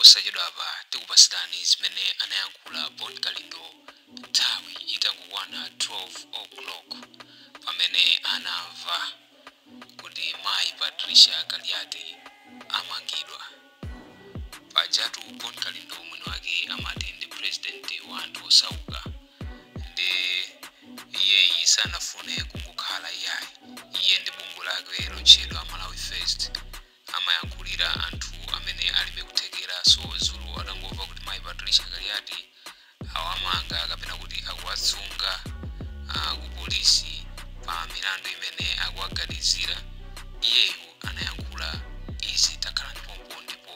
Posachedwapa tikupasirani zimene anayankhula Bon Kalindo nthawi itangokwana 12 o'clock pamene anamva kuti mayi Patricia Kaliati amangidwa. Pajatu Bon Kalindo mwini wake amati ndi president wa anthu osauka, ndi iyeyi sanafune kungokhala iyayi. Iye ndi bungwe lake lotchedwa Malawi First amayankhulira anthu amene alibe kuthekera. So dzulo atangomva kuti mayi Patricia Kaliati awamanga kapena kuti akuwatsunga ku polisi pa milandu imene akuwaganizira, iyeyu anayankhula izi. Takhala ndipompo ndipo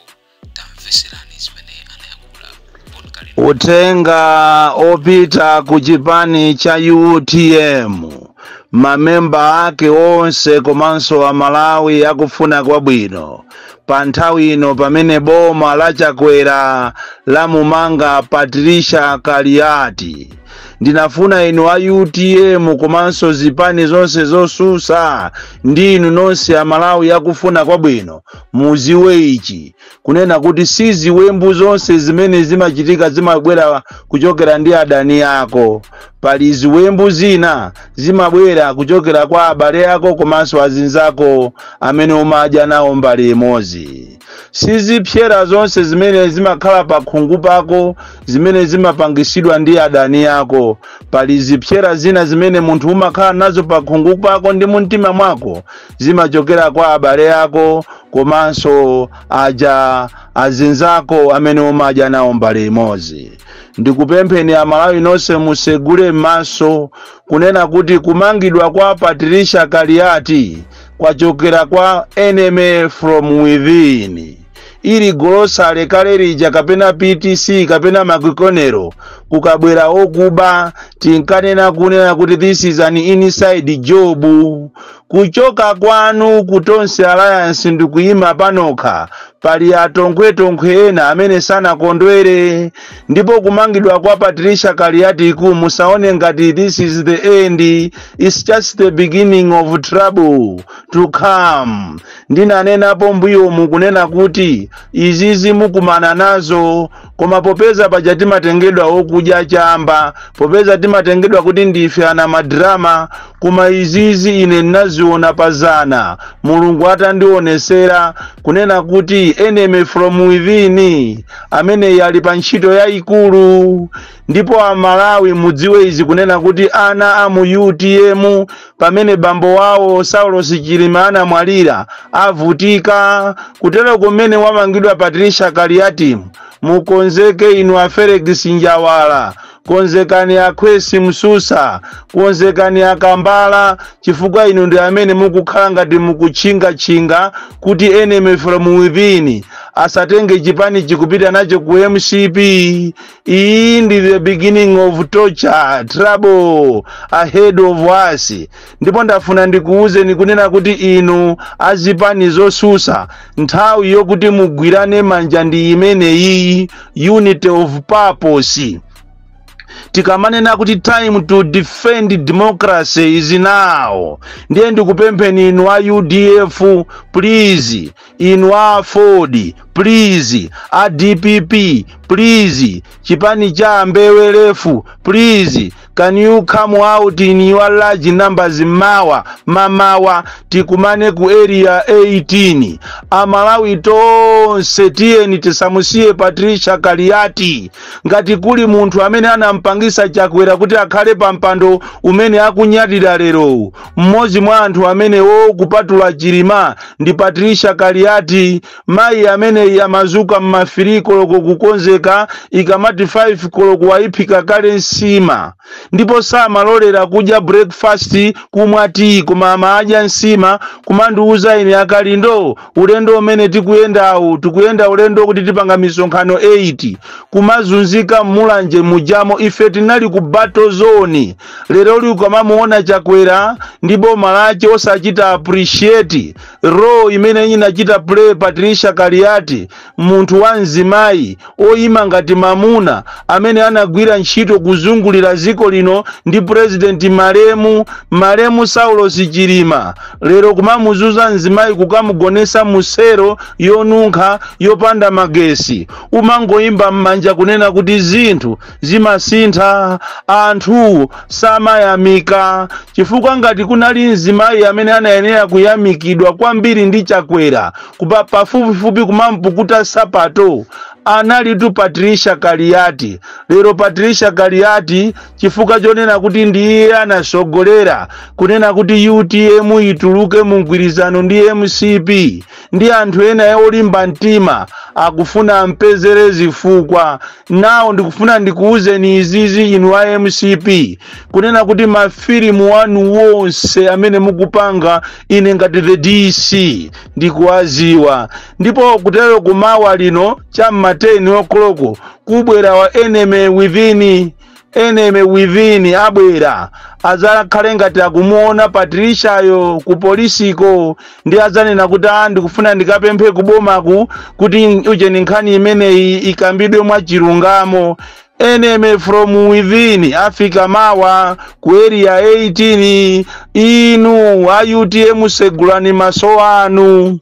tamveserani zimene anayankhula Bon Kalindo. Uthenga opita ku chipani cha UTM, mamemba ake onse komanso Amalawi akufuna kwabwino, pa nthawi ino pamene boma lachakwera lamumanga Patricia Kaliati, ndinafuna inu a UTM komanso zipani zonse zosusa ndi inu nonse Amalawi akufuna kwabwino muziwe ichi, kunena kuti si ziwembu zonse zimene zimachitika zimabwera kuchokera ndi adani ako. Pali ziwembu zina zimabwera kuchokera kwa abale ako komanso azinzako amene umadya nawo mbali imodzi. Sizipsera zonse zimene zimakhala pa khungu pako zimene zimapangisidwa ndi adani ako. Pali zipsera zina zimene munthu umakhala nazo pa khungu pako ndi mumtima mwako, zimachokera kwa abale ako komanso aja azinzako amene umadya nawo mbali imodzi. Ndikupempheni Amalawi nonse, musegule m'maso kunena kuti kumangidwa kwa Patricia Kaliati kwachokera kwa enemy from within. Ili golosale kale lija kapena PTC kapena Makikonero, kukabwera okuba tinkanena kunena kuti this is an inside job. Kuchoka kwanu ku Tonse Alliance ndikuyima panokha, pali atonkhwetonkhe ena amene sanakondwere. Ndipo kumangidwa kwa Patricia Kaliatiku, musaone ngati this is the end, it's just the beginning of trouble to come. Ndinanenapo mbuyomu kunena kuti izizi mukumana nazo, koma popeza paja timatengedwa okudya chamba, popeza timatengedwa kuti ndife ana madrama, koma izizi ine ndinaziona pazana, Mulungu atandionesera kunena kuti enemy from within amene ali pa ntchito yayikulu. Ndipo Amalawi mudziwe izi, kunena kuti ana a mu UTM, pamene bambo wawo Saulos Chilima anamwalira, avutika kutero. Kumene wamangidwa Patricia Kaliati, mukonzeke inu a Felix Njawala, konzekani akhwesi Msusa, konzekani akambala, chifukwa inu ndi amene mukukhala ngati mukutchingatchinga kuti enemy from within asatenge chipani chikupita nacho ku MCP. Iyi ndi the beginning of torture, trouble ahead of us. Ndipo ndafuna ndikuwuzeni kunena kuti inu azipani zosusa, nthawi yokuti mugwirane manja ndi imeneyi, unity of purpose. Tikamanena kuti time to defend democracy is now, ndiye ndikupempheni inu a UDF, please, inu a AFORD, please, a DPP, please, chipani cha Mbewelefu, please, can you come out in your large numbers mawa mamawa, tikumane ku Area 18. Amalawi tonse, tiyeni tisamusiye Patricia Kaliati. Ngati kuli munthu amene anampangisa Chakwera kuti akhale pa mpando umene akunyadira lero, mmodzi mwa anthu amenewo kupatula Chilima ndi Patricia Kaliati. Mayi ameneyi amazuka mma 3 koloko kukonzeka, ikamati 5 koloko wayiphika kale nsima, ndipo samalolera kudya breakfast, kumwa tii, koma amadya nsima. Kumandiuza ine, "Akalindo, ulendo umene tikuyendawu, tikuyenda ulendo kuti tipanga misonkhano 8," kumazunzika mmulanje mujamo. Ife timamudziwa mayi ameneyi. Ife tinali ku battle zone. Lero li ukamamuona Chakwera ndi boma lace osachita appreciate role imene inachita play Patricia Kaliati, munthu wa mzimayi oyima ngati mamuna amene anagwira ntchito kuzungulira dziko lino ndi President malemu Saulos Chilima. Lero kumamuzuza mzimayi, kukamugonesa musero yonunkha, yopanda magesi, umangoyimba m'manja kunena kuti zinthu zimasintha, anthu samayamika. Chifukwa ngati kunali mzimayi amene anayenera kuyamikidwa kwambiri ndi Chakwera, kupa pafupifupi kumampukuta sapato, analitu Patricia Kaliati. Lero Patricia Kaliati, chifukwa chonena kuti ndiye anasogolera kunena kuti UTM ituluke mu mgwirizano ndi MCP, ndi anthu ena olimba mtima akufuna ampezere zifukwa nawo. Ndikufuna ndikuwuzeni izizi, inu a MCP, kunena kuti mafilimu wanu wonse amene mukupanga, ine ngati the DC ndikuwaziwa. Ndipo kutero kumawa lino cham'ma 10 o'clock kubwera wa enemy within, enemy within abwera, adzakhale ngati akumuona Patriciayo ku polisiko, ndi adzanena kuti, "A, ndikufuna ndikapemphe kubomaku kuti ujeni nkhani imeneyi ikambidwe mwachilungamo." Enemy from within afika mawa ku Area 18. Inu a UTM, segulani maso anu,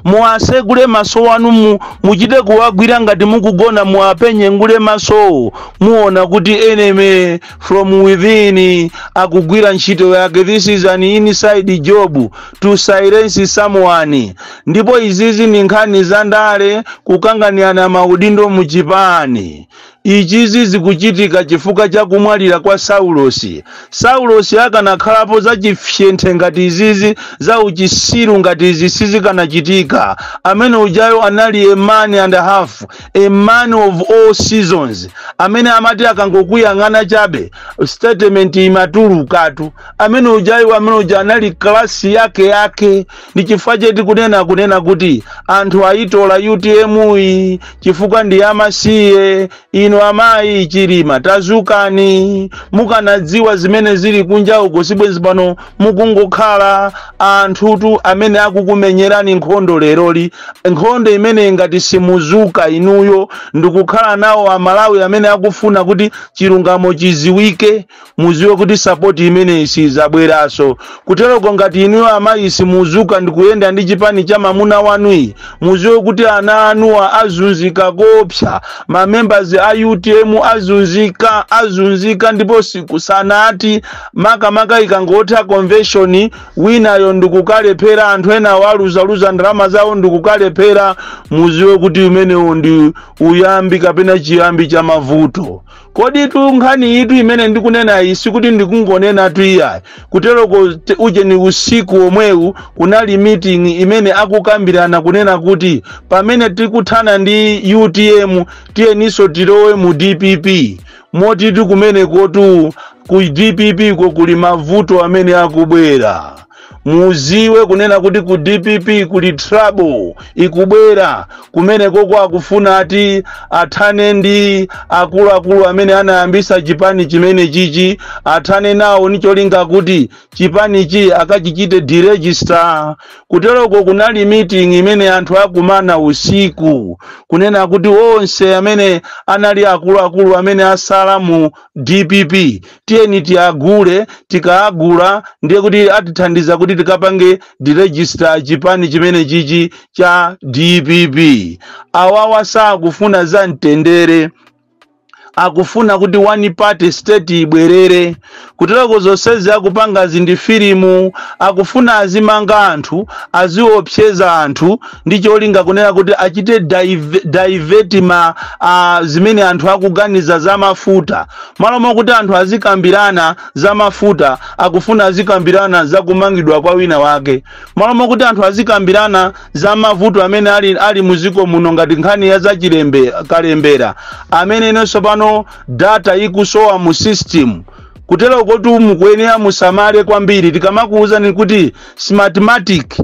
muwasegule maso anu, muchite kuwagwira ngati mukugona, muwapenyengule masowo, muona kuti enemy from within akugwira ntchito yake. This is an inside job to silence someone. Ndipo izizi ni nkhani za ndale, kukanganirana maudindo muchipani. Ichizi zikuchitika chifukwa cha kumwalira kwa Saulosi. Saulosi akanakhalapo, zachifyenthe ngati izizi, za uchisiru ngati izi sizikanachitika. Amene ujayo anali a man and a half, a man of all seasons, amene amati akangokuyang'ana chabe, statement imatulukatu. Amene ujayo, amene uja anali class yake yake. Ndi chifukwa cheti kunena kuti anthu ayitola UTM iyi chifukwa ndi amasiye. Inu amayi Chilima, tazukani. Mukanadziwa zimene zili kunja uko, sibwenzi pano mukungokhala. Anthutu amene akukumenyerani nkhondo leroli, nkhondo imene ngati simuzuka inuyo ndikukhala nawo Amalawi amene akufuna kuti chilungamo chiziwike, muziwe kuti support imeneyi sizabweranso. Kuteroko ngati inuyo amayi simuzuka ndikuyenda ndi chipani cha mamuna wanuyi, muziwe kuti ana anuwa azunzika kopsa, mamembers a UTM azunzika, azunzika. Ndipo sikusanati, makamaka ikangotha convention, winayo ndikukalephera, anthu ena waluzaluza ndalama zawo ndikukalephera, muziwe kuti umenewo ndi uyambi kapena chiyambi cha mavuto. Kodi tu nkhani itu imene ndikunena iyi, sikuti ndikungonena tu iyayi. Kuteroko uje ni usiku omwewu kunali meeting imene akukambirana kunena kuti pamene tikuthana ndi UTM, tiyeninso tilowe mu DPP. Motiti kumenekotu ku DPP ko kuli mavuto amene akubwera. Muziwe kunena kuti ku DPP kuli trouble ikubwera. Kumeneko akufuna ati athane ndi akuluakulu amene anayambisa chipani chimene chichi, athane nawo ni cholinga kuti chipanichi akachichite deregister. Kuteroko kunali meeting imene anthu akumana usiku kunena kuti onse amene anali akuluakulu amene asala mu DPP, tiyeni tiagule. Tikaagula ndiye kuti atithandiza kuti tikapange deregister chipani chimene chichi cha DPP. Awawa sakufuna za mtendere, akufuna kuti one party state ibwerere. Kutereko zonsezi akupangazi ndi filimu. Akufuna azimanga anthu, aziopseza anthu ndi cholinga kunena kuti achite divert ma zimene anthu akuganiza za mafuta. Malo mokuti anthu azikambirana za mafuta, akufuna azikambirana za kumangidwa kwa wina wake. Malo mokuti anthu azikambirana za mavuto amene ali muziko muno, ngati nkhani ya zachilembe kalembera amene inenso pano data ikusowa mu system. Kuteroko Kutero kuti mukuyenera musamale kwambiri. Tikamakuwuzani kuti Smartmatic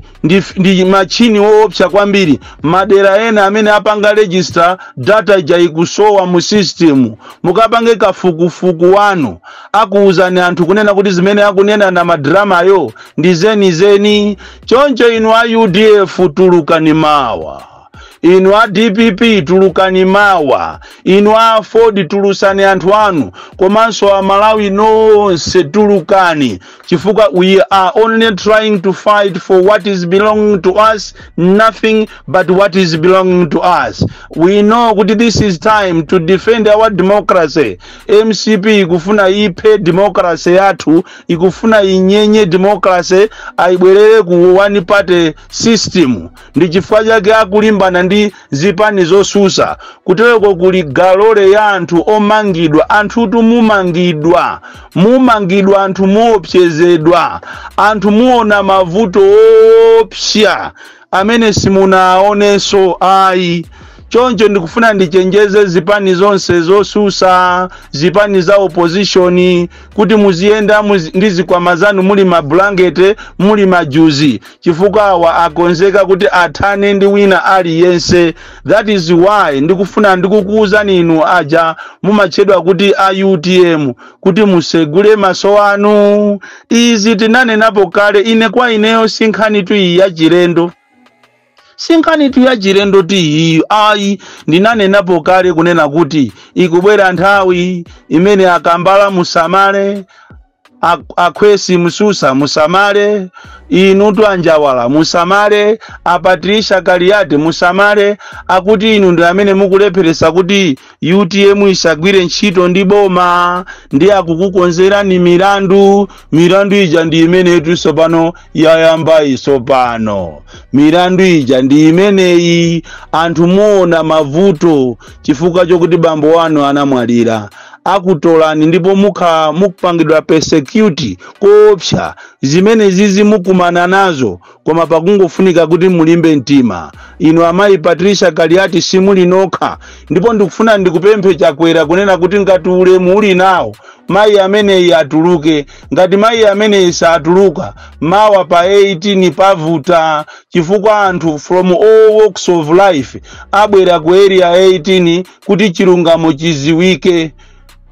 ndi machini woopsa kwambiri, madera ena amene apanga register, data ija ikusowa mu system. Mukapange kafukufuku wanu, akuwuzani anthu kunena kuti zimene akunena na madramayo ndi zenizeni. Choncho inu a UDF, tulukani mawa. Inu a DPP, tulukani mawa. Inu a AFORD, tulusani anthu anu. Komanso Amalawi nonse, tulukani, chifukwa we are only trying to fight for what is belonging to us, nothing but what is belonging to us. We know kuti this is time to defend our democracy. MCP ikufuna iphe democracy yathu, ikufuna inyenye democracy, ayibwerere ku one party system. Ndi chifukwa chake akulimbana ndi zipani zosusa. Kutereko kuli galole ya anthu omangidwa. Anthutu mumangidwa, mumangidwa anthu, muopsezedwa anthu, muona mavuto opsya amene simunaonenso ayi. Choncho ndikufuna ndichenjeze zipani zonse zosusa, zipani za opposition, kuti muziyenda ndi zikwama zanu muli mablankete, muli majuzi, chifukwa awa akonzeka kuti athane ndi wina aliyense. That is why ndikufuna ndikukuwuzani inu aja mumatchedwa kuti a UTM kuti musegule maso anu. Izi tinanenapo kale. Ine kwa ineyo sinkhani tu iyi yachilendo, sinkhani tu yachilendo ti iyi ayi. Ndinanenapo kale kunena kuti ikubwera nthawi imene akambala musamale, akhwesi msusa musamale, inu twanjawala musamale, aPatricia Kaliati musamale. Akuti inu ndi amene mukulepheresa kuti UTM isagwire ntchito ndi boma, ndi akukukonzerani milandu. Milandu ija ndi imenetu tsopano yayamba isopano. Milandu ija ndi imeneyi. Anthu muona mavuto chifukwa chokuti bambo wanu anamwalira. Akutolani ndipo mukha mukupangidwa persecute koopsa. Zimene zizi mukumana nazo, koma pakungofunika kuti mulimbe mtima. Inu amayi Patricia Kaliati, simuli nokha. Ndipo ndikufuna ndikupemphe Chakwera kunena kuti ngati ulemu uli nawo, mayi ameneyi atuluke. Ngati mayi ameneyi satuluka, mawa pa 18 pavuta, chifukwa anthu from all walks of life abwera ku Area 18 kuti chilungamo chiziwike,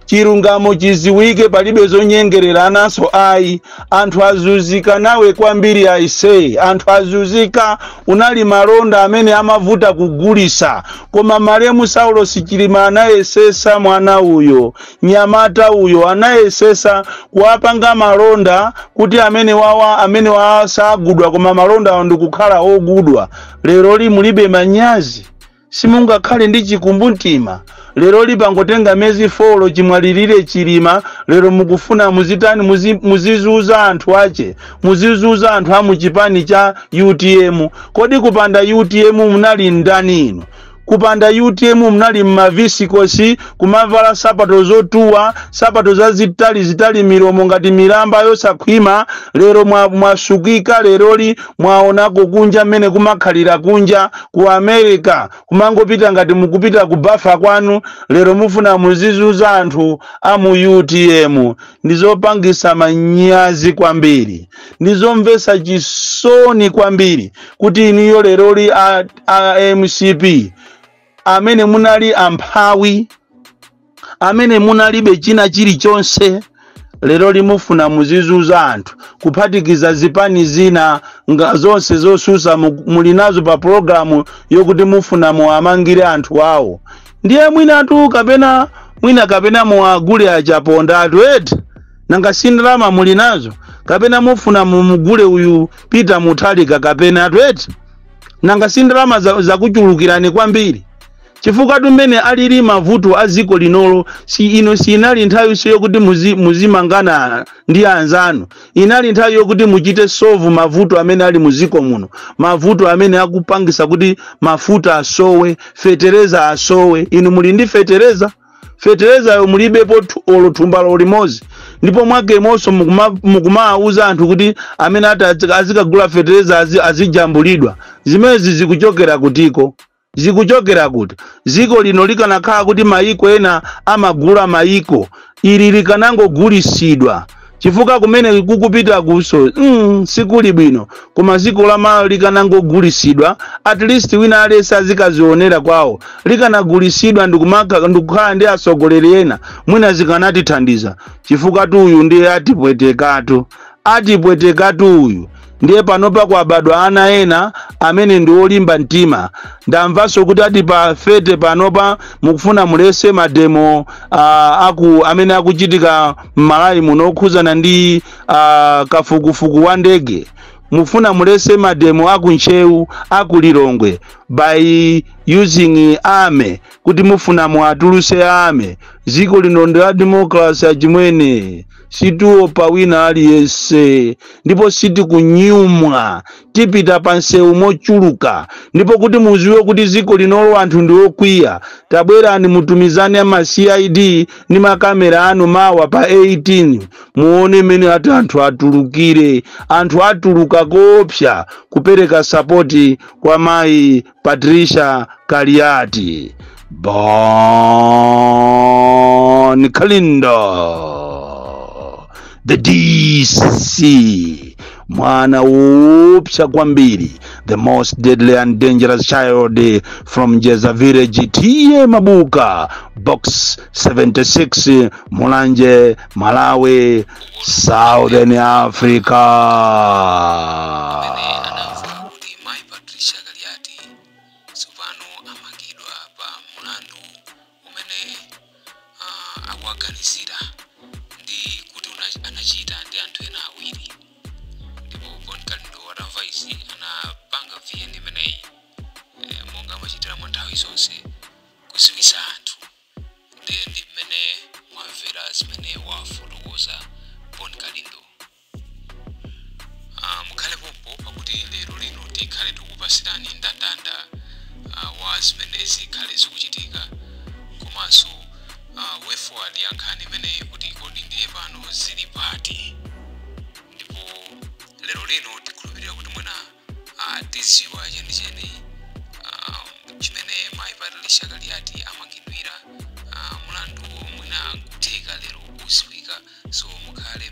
chilungamo chiziwike. Palibe zonyengereranaso ayi. Anthu azunzika nawe kwambiri aisei, anthu azunzika. Unali malonda amene amavuta kugulisa, koma malemu Saulo Sichilima anayesesa. Mwana uyo, nyamata uyo, anayesesa kuwapanga malonda kuti amene wawa, amene wawa sagudwa, koma malonda awo ndikukhala ogudwa. Lero mulibe manyazi? Simungakhale ndi chikumbumtima? Lero lipangotenga miyezi 4 chimwalirire Chilima, lero mukufuna muzitani? Muzizuza anthu ache, muzizuza anthu a muchipani cha UTM. Kodi kupanda UTM munali ndani inu? Kupanda UTM munali mmavisikosi, kumavala sapato zotuwa, sapato zazitali zitali, milomo ngati milamba yosakhwima. Lero mwasukika. Leroli mwaonako kunja mmene kumakhalira kunja ku America, kumangopita ngati mukupita ku bafa kwanu. Lero mufuna muzizuza anthu a mu UTM. Ndizopangisa manyazi kwambiri, ndizomvetsa chisoni kwambiri kuti inuyo leroli a MCP, amene munali amphawi, amene munalibe china chilichonse, lero limufuna muzizuza anthu, kuphatikiza zipani zina nga zonse zosusa muli nazo pa pologalamu yokuti mufuna muwamangire anthu awo. Ndiye mwinatu kapena mwina kapena muwagule achapondatu eti? Nanga si ndalama muli nazo? Kapena mufuna mumugule uyu Peter Mutharika kapena atu eti? Nanga si ndalama zakuchulukirani kwambiri? Chifukwa tumene alili mavuto a dziko linolo, si ino sinali nthawi yokuti muzimangana ndi anzanu. Inali nthawi yokuti muchite solve mavuto amene ali muziko muno, mavuto amene akupangisa kuti mafuta asowe, fetereza asowe. Inu muli ndi fetereza? Feterezayo mulibepo olo thumbalo limodzi. Ndipo mwakemonso mukumawuza anthu kuti amene ati azikagula fetereza azijambulidwa. Zimenezi zikuchokera kutiko? Zikuchokera kuti ziko lino likanakhala kuti mayiko ena amagula mayiko, ili likanangogulisidwa, chifukwa kumene kukupita kuso sikuli bwino. Koma ziko la Malawi likanangogulisidwa, at least wina aliyense azikazionera kwawo. Likanagulisidwa ndikukhala ndi atsogoleri ena, mwina zikanatithandiza, chifukwa tu uyu ndiye atipwetekatu, atipwetekatu uyu. Ndiye panopa kwabadwa ana ena amene ndi olimba mtima. Ndamvanso kuti ati pa 30 panopa mukufuna mulese mademo aku amene akuchitika m'Malawi muno okhuzana ndi kafukufuku wa ndege. Mufuna mulese mademo aku Ntcheu, aku Lilongwe by using army, kuti mufuna muatuluse army. Dziko lino ndi la democracy, achimwene. Situopa wina aliyense ndipo sitikunyumwa. Tipita pa nsewu mochuluka. Ndipo kuti muziwe kuti dziko linolo anthu ndi okwiya, tabwerani mutumizane ama CID ndi makamera anu mawa pa 18, muone mmene ati anthu atulukire. Anthu atuluka koopsa kupereka support kwa mayi Patricia Kaliati. Bon Kalindo, the DC, mwana woopsa kwambiri, the most deadly and dangerous child from Jeza Village, T/A Mabuka, Box 76, Mulanje, Malawi, Southern Africa. Pamene anamva kuti mayi Patricia Kaliati tsopano amangidwa pa mulandu umene akuwaganizira ndi kuti anachita ndi anthu ena awiri. Ndipo Bon Kalindo atamva izi anapanga VN imeneyi, monga amachitira mwa nthawi zonse kuziwisa anthu. Ndiye ndi mmene mwamvera zimene wafotokoza Bon Kalindo. Mukhale pompo, pakuti lero lino tikhale tikupasirani ndandanda wa zimene zikhale zikuchitika, komanso way forward ya nkhani imeneyi, kuti kodi ndiye pano zili pati. Ndipo lero lino tikhulupirira kuti mwina tiziwa chenicheni chimene mayi Patricia Kaliati amangidwira. Mulandu mwina kutheka lero uziwika, so mukhale